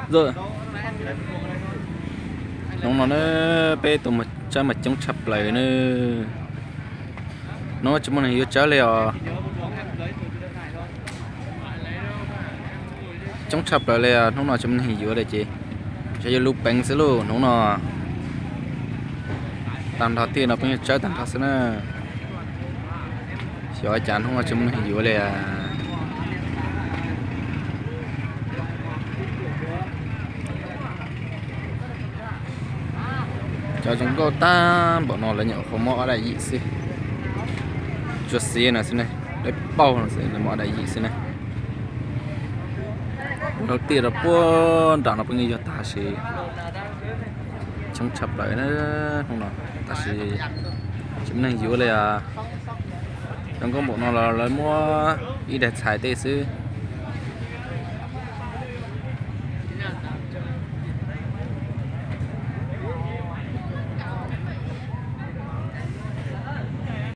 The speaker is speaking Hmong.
Hnub no na, peb tus mus tshawb mas coob tshaj plaws na. Hnub no tsis muaj neeg yuav tshawb li os. Coob tshaj plaws li os, hnub no tsis muaj neeg yuav li ces xyov yuav lub peev xwb lauj hnub no. Tag nrho tiaj no peb yuav tshawb tag nrho xwb na. Xyov cas hnub no tsis muaj neeg yuav li. Cov zoo nkauj tag npaum no lawv nyuam qhuav muab ob daim yim xwb. Tsuas xiv no xwb ne, dawb paug no xwb, lawv muab ob daim yim xwb ne. Lub tiaj rau puag nram no peb yeej yog tag sis coob tshaj plaws na hnub no, tab sis tsis muaj neeg yuav li. Zoo nkauj npaum no los lawv muab ib daim txhais tej xwb.